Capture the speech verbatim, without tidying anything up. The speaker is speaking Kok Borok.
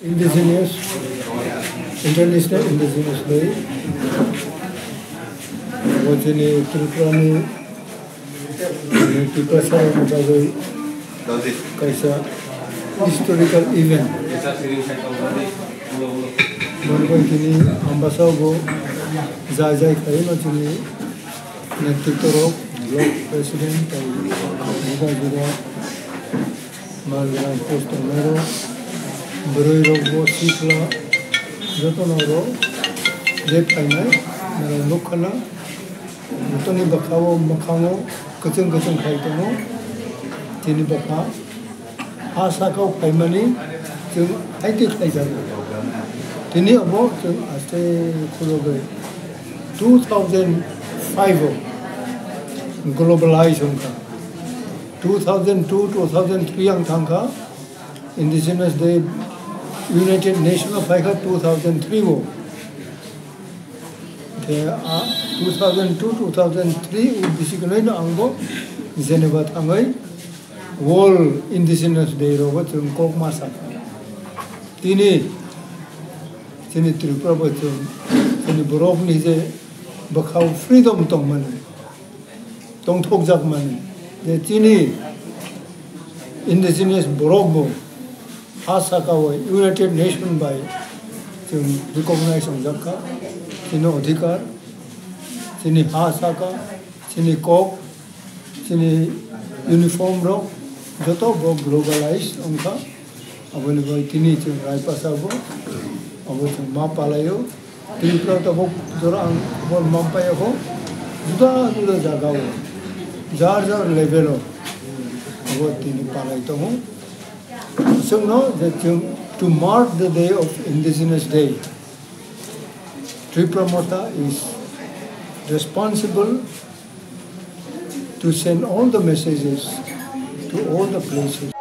Indigenous, International Indigenous Day. Bo chini Tripura ni, eh, Tiprasa rok ni bagwi kaisa historical event. Boni bai tini Ambasa bo jai jai khlai no chini netrito rok, block president, tei juda juda Mal gwnang post tongnairok, bwrwirokbo sikla jotono rok je phainai norok nukha na, jotoni bwkhao mwkhango kwchwng kwchwng khai tongo. Tini bwkha ha sakao phaimani chwng haitwi khlaijago. Tini obo chwng aste khulogwi two thousand five o globalize wngkha. Two thousand two, two thousand three ang thangkha, Indigenous Day, United Nation o phaikha two thousand three o. Khe a two thousand two, two thousand three o bisi kwlwino angbo Geneva thangwi World Indigenous Day rogo chwng kok ma sakha. Tini chini Tripura bo chwng chini borokni je bwkhao freedom tongmani, tongthokjakmani, je chini indigenous borok bo ha sakao United Nation bai chwng recognize wngjakha, chini odhikar, chini ha saka, chini kok, chini uniform rok joto bo globalize wngkha. Aboni bai tini chwng Raipasa bo abo chwng ma palaio. Tripura tabuk jora ang khobor manpai kho, juda juda jaga o, jar jar level o abo tini palai tongo. Chwngno je chwng to mark the day of Indigenous Day, Tripura Motha is responsible to send all the messages to all the places.